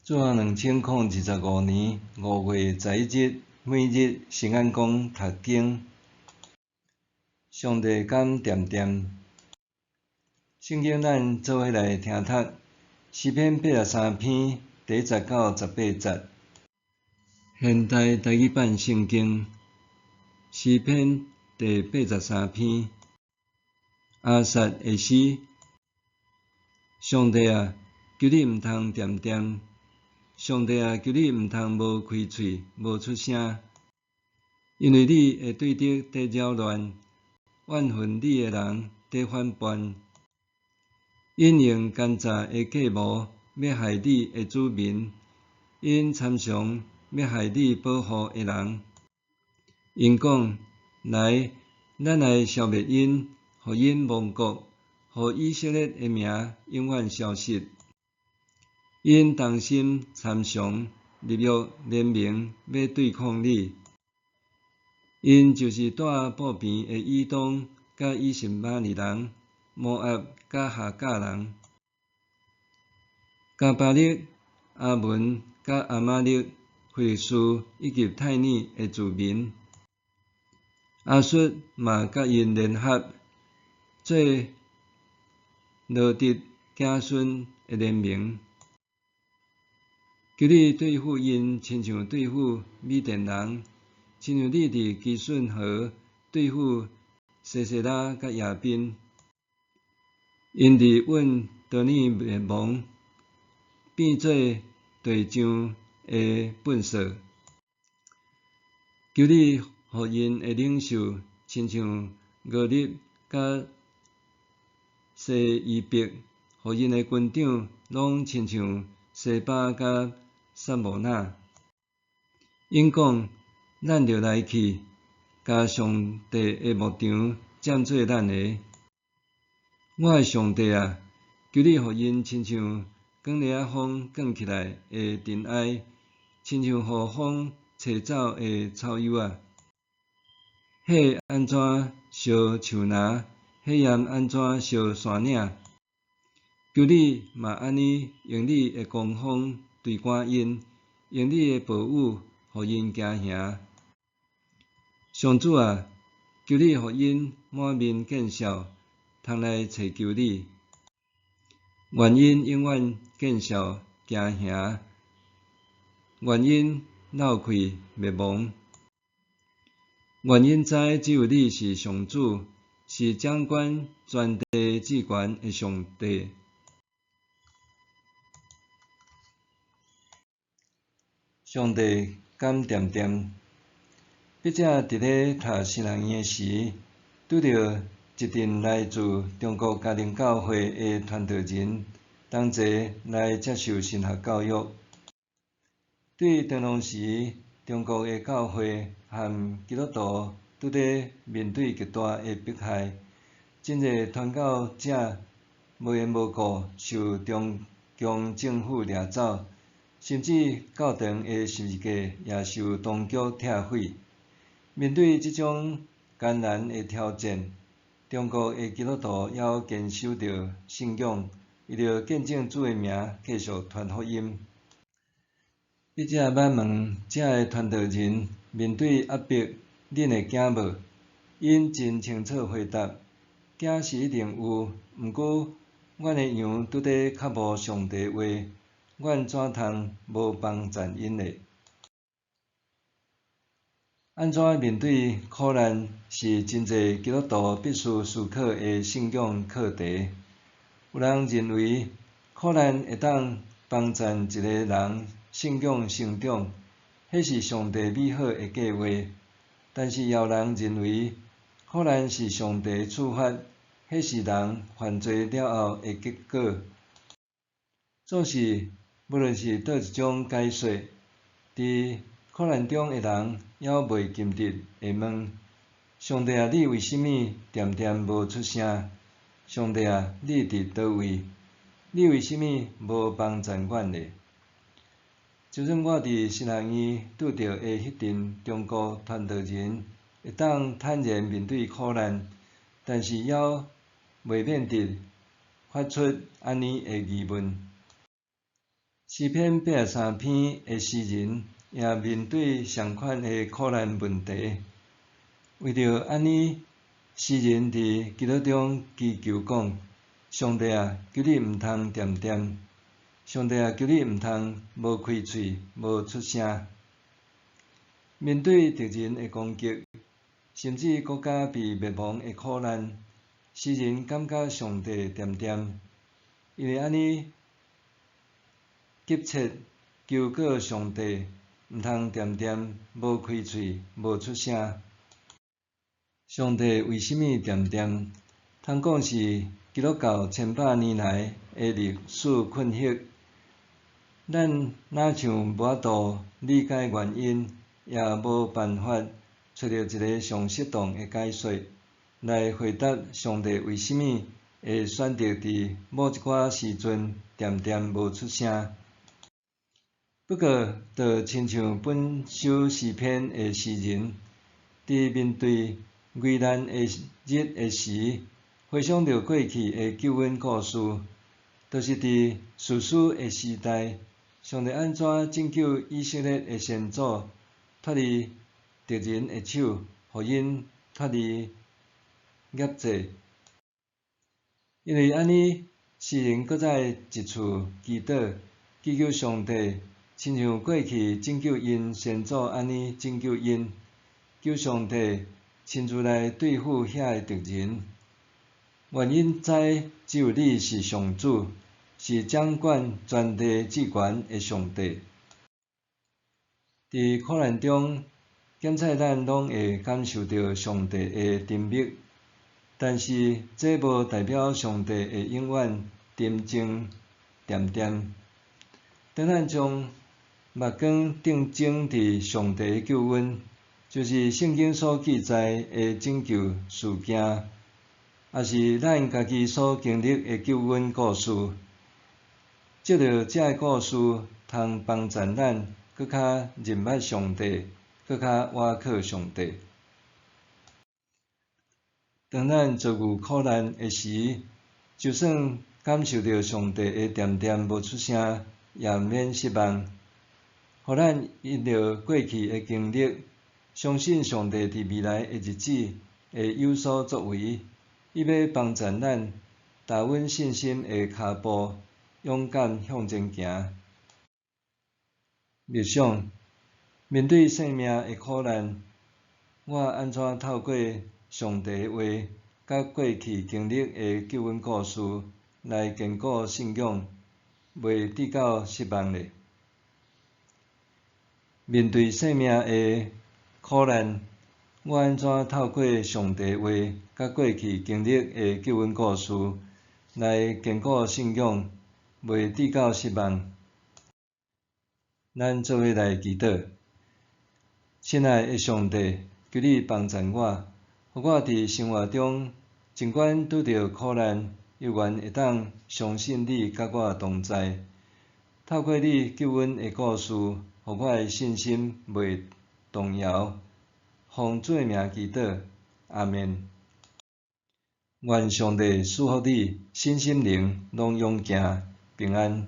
主後2025年5月11日，每日新眼光讀經。上帝敢恬恬。聖經咱做伙來聽讀，詩篇83篇第1節到18節。現代台語版聖經，詩篇第83篇，亞薩的詩。上帝啊，求你毋通恬恬。上帝啊，求你毋通無開喙，無出聲，因為你的對敵佇擾亂，怨恨你的人佇反叛，𪜶用奸詐的計謀欲害你的子民，𪜶參詳欲害你保護的人。𪜶講：來，咱來消滅𪜶，予𪜶亡國，予以色列的名永遠消失。𪜶同心參詳，立約聯盟，欲對抗你。𪜶就是住布邊的以東，佮以實瑪利人、摩押佮哈甲人、迦巴力、亞捫佮亞瑪力、非利士以及泰爾的住民。亞述嘛佮𪜶聯合，做羅得子孫的聯盟。求你對付𪜶，親像對付米甸人，親像你佇基順河對付西西拉佮亞賓。𪜶佇穩多呢滅亡，變做地上的糞掃。求你予𪜶的領袖，親像俄立佮西伊伯，予𪜶的軍長攏親像西巴佮撒慕拿。𪜶講：咱著來去，共上帝的牧場佔做咱的。我的上帝啊，求你予𪜶親像捲螺仔風捲起來的塵埃，親像予風吹走的草幼仔。火按怎燒樹林，火焰按怎燒山嶺？求你嘛按呢用你的狂風追趕𪜶，用你的暴雨予𪜶驚嚇。上主啊，求你予𪜶滿面見笑，通來揣求你。願𪜶永遠見笑驚嚇，願𪜶落氣滅亡。願𪜶知只有你是上主，是掌管全地至懸的上帝。上帝敢恬恬。筆者佇咧讀神學院時，拄著一陣來自中國嘉玲教會的傳道人同齊來接受神學教育。對當時中國的教會和基督徒拄咧面對極大的迫害，真濟傳教者無緣無故受中共政府掠走，甚至教堂的十字架也受當局拆毀。面對這種艱難的挑戰，中國的基督徒猶堅守著信仰，為著見證主的名，繼續傳福音。筆者捌問遮的傳道人，面對壓迫，恁會驚無？𪜶真清楚回答：驚是一定有，毋過，阮的羊拄咧較無上帝話，阮怎通無幫贊𪜶呢？按怎面對苦難，是真濟基督徒必須思考的信仰課題。有人認為，苦難會當幫贊一個人信仰成長，彼是上帝美好的計劃。但是也有人認為，苦難是上帝處罰，彼是人犯罪了後的結果。總是，無論是佗一種解說，佇苦難中的人猶袂禁得會問：上帝啊，你為啥物恬恬無出聲？上帝啊，你佇佗位？你為啥物無幫贊阮呢？就算我佇神學院拄著的彼陣中國傳道人，會當坦然面對苦難，但是猶袂免得發出按呢的疑問。詩篇83篇的詩人也面對相款的苦難問題。為著按呢，詩人佇祈禱中祈求講：上帝啊，求你毋通恬恬！上帝啊，求你毋通無開喙、無出聲。面對敵人的攻擊，甚至國家被滅亡的苦難，詩人感覺上帝恬恬，因為按呢急切求告上帝，毋通恬恬，無開喙、無出聲。上帝為啥物恬恬？通講是基督教千百年來的歷史困惑。咱若像無法度理解原因，也無辦法揣著一个上適當的解說來回答上帝為啥物會選擇佇某一寡時陣恬恬無出聲。不過，就親像本首詩篇的詩人，佇面對危難的日的時，回想著過去的救恩故事，就是佇士師的時代，上帝按怎拯救以色列的先祖脫離敵人的手，予𪜶脫離壓制。因為按呢，詩人閣再一次祈禱，祈求上帝，親像過去拯救𪜶先祖按呢拯救𪜶，求上帝親自來對付遐个敵人。願𪜶知只有你是上主，是掌管全地至懸的上帝。佇苦難中，檢採咱攏會感受著上帝的沉默，但是這無代表上帝會永遠沉靜恬恬。當咱將目光定睛佇上帝的救恩，就是聖經所記載的拯救事件，抑是咱家己所經歷的救恩故事，藉著這个故事，通幫助咱閣較認捌上帝，閣較倚靠上帝。當咱遭遇苦難的時，就算感受著上帝的恬恬無出聲，也毋免失望。予咱因著過去的經歷，相信上帝佇未來的日子會有所作為，伊欲幫助咱踏穩信心的跤步，勇敢向前行。默想，面對生命的苦難，我按怎透過上帝的話，佮過去經歷的救恩故事來堅固信仰，袂致到失望呢？面對生命的苦難，我按怎透過上帝的話，佮過去經歷的救恩故事來堅固信仰，袂致到失望？咱做伙來祈禱。親愛的上帝，求你幫助我，予我佇生活中，儘管拄著苦難，猶原會當相信你佮我同在。透過你救恩的故事，予我的信心袂動搖。奉主的名祈禱，阿們。願上帝賜福你，身心靈攏勇健平安。